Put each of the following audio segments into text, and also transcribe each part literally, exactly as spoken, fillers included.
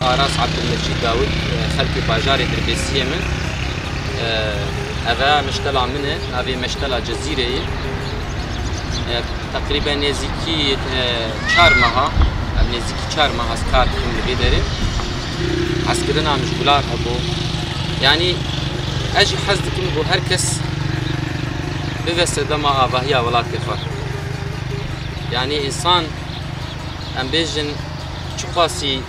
Aras Abdülmecid Dawud, e, xelkê bajarê Dirbêsiyê min. E, eve meştela min e, navê meştela Cezîreyê. E, teqrîben nêzîkî, e, çar meha, em nêzîkî çar meha ez kar dikim li vê derê. Hezkirina min ji gular hebû. Yanî ez jî hez dikim ku her kes bibe sedema avahiya welatê xwe. Yanî însan, em bêjin, çiqasî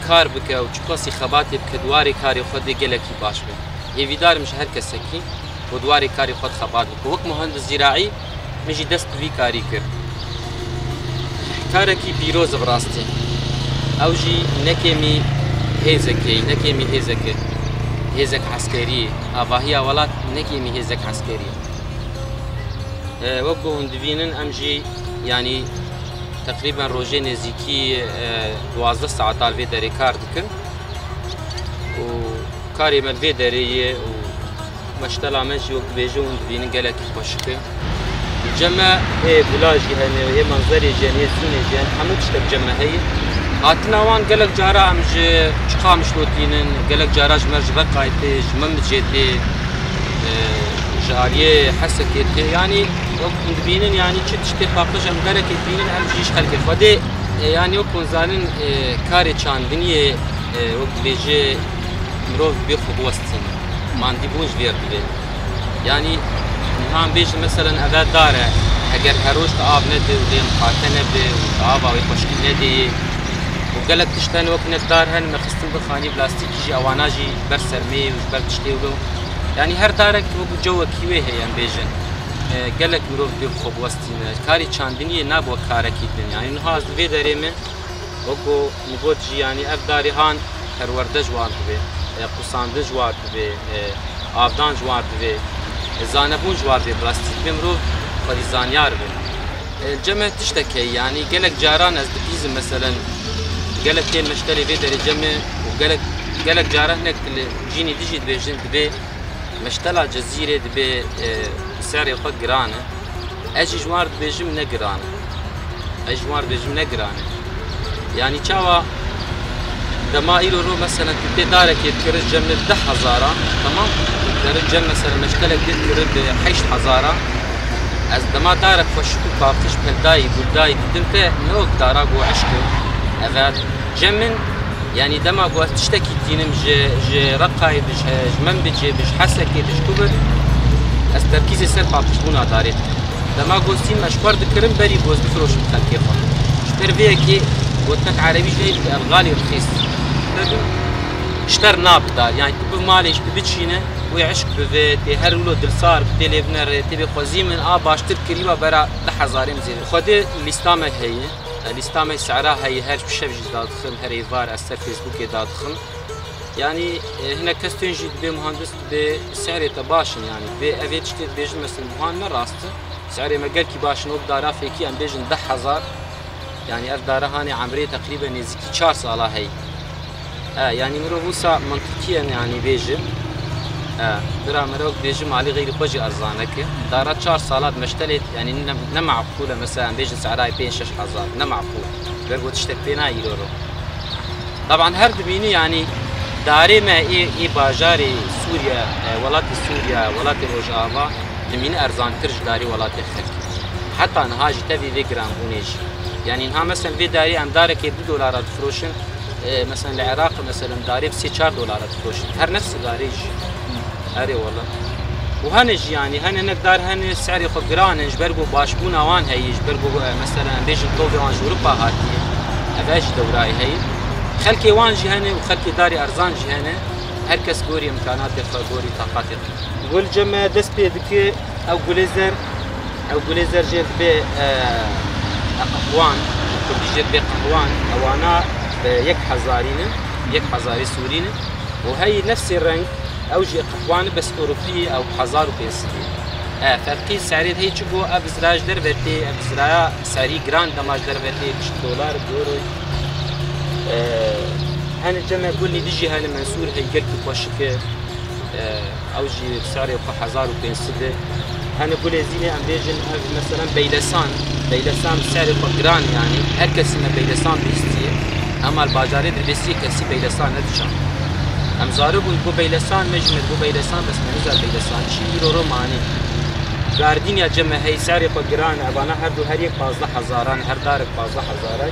kar bike û çiqasî xebatê bike, di warê karê xwe dê gelekî baş be. Hêvîdar im ji her kesekî ku di warê karê xwe de xebat bike. Wek muhendis zîraî min jî dest bi vî karî kir. Karekî pîroz e bi rastî. Ew jî ne kêmî hêzekê, ne kêmî hêzekê, hêzek eskerî ye. Avahiya welat ne kêmî hêzek eskerî ye. E, wek ku hûn divînin, em jî, yanî, teqrîben rojê nêzîkî, e, duwazdeh saeta li vê derê kar dikin û karê me li vê derê ye û meştela me jî, wek dibêje, hûn dibînin, gelekî xweşik e. Li cem me hê gula jî hene, hê manzerê jî hene, hê sûnê jî hene, hemû tiştek cem me heye. Hatina wan gelek cara em ji çiqa mişlotînin, gelek cara ji me ji Reqayê tê, ji Minbicê tê, e, ji aliyê Hesekê tê. Yanî wek hûn dibînin, yanî çi tiştê paqij em derekê dibînin, em jî ji xelkê xwe dê, e, yanî wek hûn zanin, e, karê çandiniyê, e, wek dibêje, mirov bê xwe biwestîne. Mandîbûn ji vê re divê. Yanî niha em bêjin, meselen, eve dar e, eger her roj te av nede û lê miqate nebe û te ava wê xweşkî nedê û gelek tişt hene, wek hinek dar hene, me xistin bi xanî plastîkî jî, ewana jî ber sermê û ji ber tiştê wilo. Yanî her darek wek cewekî wê heye, em bêjin. E, gelek mirov dê bi xwe biwestîne. Karê çandiniyê nabe wek karekî din. Yanî niha ez li vê derê me, wek ku min got jî, yanî ev darê han perwerde ji war dibe, e, qusandin ji war dibe, e, avdan ji war dibe, e, zanebûn ji war dibe, bi rastî dibe mirov xwedî zanyar be. E, cem me tiştek heye, yanî gelek caran ez dibîzim, meselen, gelek tên meştelê vê derê cem me û gelek, gelek caran hinek li cînî dijî dibêjin, dibê meştela Cezîrê dibê, e, serê xwe giran e. Ez jî ji wan re dibêjim ne giran e. Ez ji wan re dibêjim ne giran e. Yanî çawa dema îro ro, meselen, tu tê darekê dikirin cem li deh hezara, temam? Tu dikirin cem, meselen, meştelek tê dikirin bi heşt hezara. Ez dema darek xweşik û paqij, peldayî, guldayî didim te, ne wek dara ku eşk e. Eve cem min, yanî dema ku ez tiştekî tînim ji, ji Reqayê bi, ji, ji Minbicê bi, ji Hesekê bi, ji ku bi, ez terkîzê ser paqijbûna darê dikim. Dema ku ez tînim, ez ji xwe re dikirim, berî ku ez bifiroşim xelkê xwe. Ji ber vê yekê gotinek erebî jî heye, el-ğali rexîs. Ji te re nabdar, yanî tu bi malê jî tu biçîne, wê eşk bive, tê her wilo dilsar bi, tê lê binere, tê bê xwezî min a baştir kirî wa bera deh hezarê min zêde. Xwedê lîsta me heye. E, lîsta me sera heye, her şev jî dadixin, her êvar ez ser Facebookê dadixin. Yanî, e, hinek kes tên jî dibê muhandis, dibê serê te baş in, yanî dibê ev ê tiştê dibêjin, mesela, wihan ne rast e. Serê me gelkî baş in, wek dara fêkî em bêjin deh hezar. Yanî ev dara hanê emrê teqrîben nêzîkî çar sala heye. E, yanî mirov wisa mantiqî ye, yanî bêje. E, bira mirov dibêje malê xeyrî xwe jî erzan neke. Dara çar sala di meştelê, yanî ne, ne meqûl e, mesela em bêjin serayê pênc şeş hezar. Ne meqûl. Ber ku tiştek pê nayê îro ro. Taban her dibînî, yanî darê me ê, ê bajarê Sûriye, e, welatê Sûriye, welatê Rojava dimîne erzantir ji darê welatê xelkê. Heta niha jî tevî vê giranbûnê jî. Yanî niha, mesela, vê darê em darekê du dolara difiroşin, e, mesela, li Iraq, mesela, darê bi sê çar dolara difiroşin. Her nefsê darê jî. Erê wele. Û hene jî, yanî hene hinek dar hene serê xwe giran in, ji ber ku başbûna wan heye, ji ber ku, e, mesela, em bêjin tovê wan ji Ewropa hatiye. Ev e jî dewrayê heye. Xelkê wan jî hene û xelkê darê erzan jî hene. Her kes gorî îmkanatê xwe, gorî taqatê xwe. Gul cem me dest pê dike, ew gulê zer, ew gulê zer jê dibê, e, e, qehwan, kurdî jê dibê qehwan, ewana bi yek hezarî ne, yek hezarê sûrî ne. Û heyî nefsê reng, ew jî qehwan e, bes Ewropî ye, ew hezar û pênc sed e. E, ferqî serê heyî çi ku ev zira ji derve tê, ev ziraya serî giran dema ji derve tê, bişt dolar, euro. E, hene cem me gulî dijî hene mensûr heyî gelkî xweşik e. E, ew jî serê xwe hezar û pênc sed e. Hene gulê zînê em bêjin ev, meselen, beylesan. Beylesan serê xwe giran, yanî her kesî me beylesan bihîstiye. Ema li bajarê Dirbêsiyê kesî beylesan nediçan. Em zarok bûn, bû beylesan, me jî me dibû beylesan, bes me nizar beylesan çi, îro ro manî. Gardînya cem me hey, serê xwe giran e, evana her du her yek pazdeh hezaran, her darek pazdeh hezar e.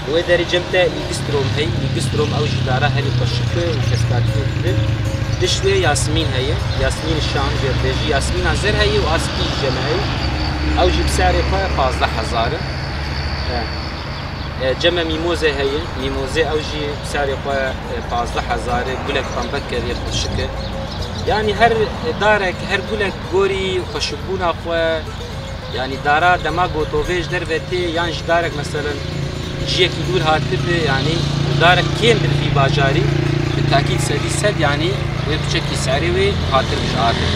Li wê derê cem te Îgistrom hey, Îgistrom ew jî dara herî xweşik e û keskatiyê dide. Pişt wê Yasmîn heye, Yasmîn Şam jê dibêjî, Yasmîna zer heye û a spî jî cem heye. Ew jî bi serê xwe pazdeh hezar e. E, e, cem me mîmozê heye, mîmozê ew jî bi serê xwe, e, pazdeh hezar e, gulek pembek e, vê xweşik e. Yanî her darek, her gulek gorî xweşikbûna xwe, yanî dara dema gotovê ji derve tê, yan ji darek meselen ciyekî dûr hatibe, yanî darek kêm bi vî bajarî, bi takîd sedî sed, yanî wê piçekî serê wê hatir bi ji ardê.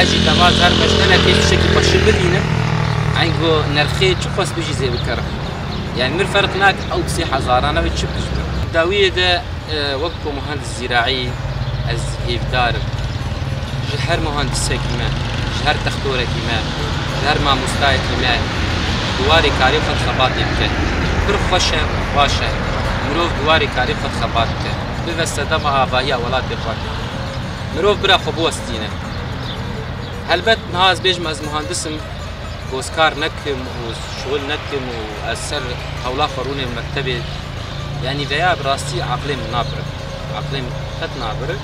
Ez jî dema zer beştene pê piçekî xweşik bibînim, eyn ku nerxê çi xwest bijî zê bikerim. Yanî mir ferq nake ew sê hezaran e wê çi bikirim. Dawiyê de E, wek ku muhandis zîraî ez hêvdar im ji her muhandisekî me, ji her textorekî me, ji her mamostayekî me di warê karê xwe de xebatê bike. Pir xweş e û baş e mirov di warê karê xwe de xebat bike. Bibe sedema avahiya welatê xwe. Mirov bira xwe biwestîne. Helbet niha ez bêjim ez muhandis im, ku ez kar nekim û şixul nekim û ez ser hewla xwe rûnê mektebê, yanî veya bi rastî aqilê min nabire. Aqilê min qet nabire.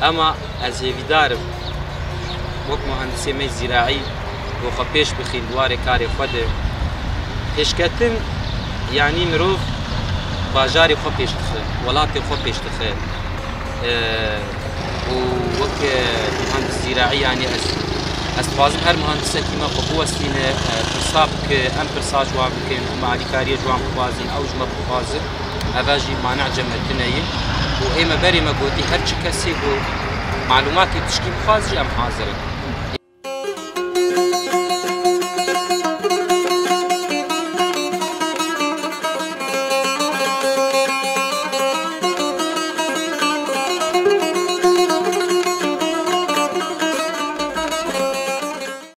Ema ez hêvîdar im, wek muhandisê me zîraî, ku xwe pêş bixîn di warê karê xwe de. Pêşketin, yanî mirov bajarê xwe pêş dixe, welatê xwe pêş dixe. E, û wek, e, muhandis zîraî, yanî ez, ez dixwazim her muhandisekî me xwe biwestîne, e, pirsa bike, em pirsa ji wan bikin, em alîkariyê ji wan bixwazin, ew ji me bixwazin. Eve jî mane cem me tune ye. Û ê me berê me gotî, her çi kesê ku malûmatê tişkî bixwaz jî em hazir in.